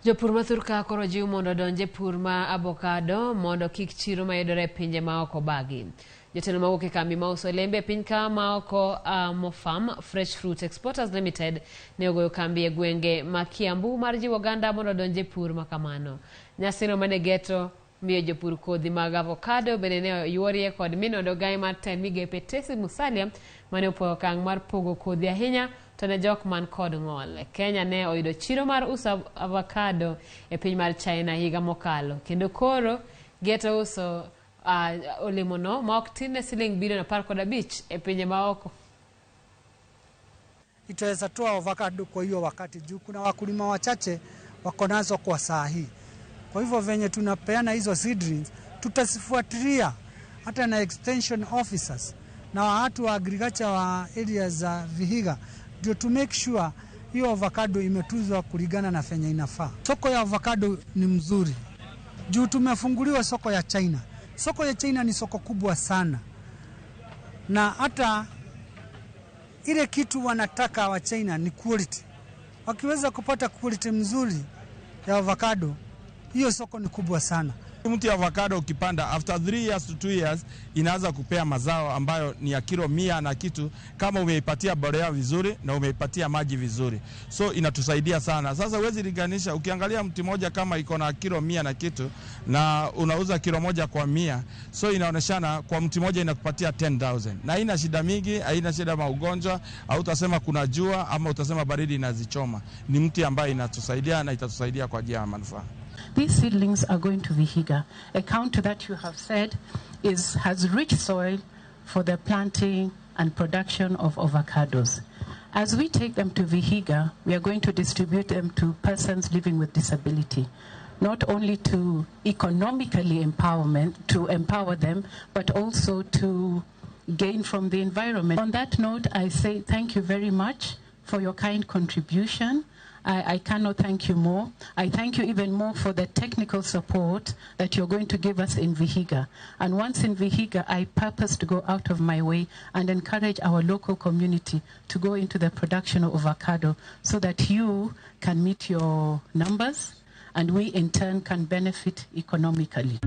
Jopur ma thurka koro jiw mondo odonj e pur ma avocado mondo kik chiro mayudore e pinje maoko bagi. Jotelo mawuok e kambi mauso olembe e piny ka maoko Mofam Fresh Fruit Exporters Limited ne ogoyo kambi e gwenge ma Kiambu mar jiwo oganda mondo odonj e pur ma kamano. Nyasino mane geto miyo jopur kodhi mag avocado bende ne oyuorie kod min od ogaye mar tend migepe Tesi Musalia mane opuoyo okang' mar pogo kodhi ahinya to ne jok man kod ng'ol. Kenya ne oyudo chiro mar uso avocado e piny mar China higa mokalo kendo koro geto uso olemono ma ok tin ne siling bilion 15 e pinje maoko. Itaweza toa avocado kwa hiyo wakati juu kuna wakulima wachache wako nazo kwa saa hii. Kwa hivyo venye tunapeana hizo seedlings tutazifuatilia hata na extension officers na watu wa agriculture wa areas za Vihiga ndio to make sure hiyo avocado imetuzwa kulingana na venye inafaa. Soko ya avocado ni mzuri juu tumefunguliwa soko ya China. Soko ya China ni soko kubwa sana, na hata ile kitu wanataka wa China ni quality. Wakiweza kupata quality mzuri ya avocado, hiyo soko ni kubwa sana. Mti avocado ukipanda after 3 years to 2 years inaanza kupea mazao ambayo ni ya kilo 100 na kitu, kama umeipatia mbolea vizuri na umeipatia maji vizuri, so inatusaidia sana. Sasa huwezi linganisha, ukiangalia mti moja kama iko na kilo 100 na kitu na unauza kilo moja kwa 100, so inaoneshana kwa mti moja inakupatia 10,000 na haina shida mingi, haina shida maugonjwa, au utasema kuna jua ama utasema baridi inazichoma. Ni mti ambaye inatusaidia na itatusaidia kwa ajili ya manufaa. These seedlings are going to Vihiga, a county that you have said has rich soil for the planting and production of avocados. As we take them to Vihiga, we are going to distribute them to persons living with disability, not only to economically empowerment, to empower them, but also to gain from the environment. On that note, I say thank you very much for your kind contribution. I cannot thank you more. I thank you even more for the technical support that you're going to give us in Vihiga. And once in Vihiga, I purpose to go out of my way and encourage our local community to go into the production of avocado so that you can meet your numbers and we in turn can benefit economically.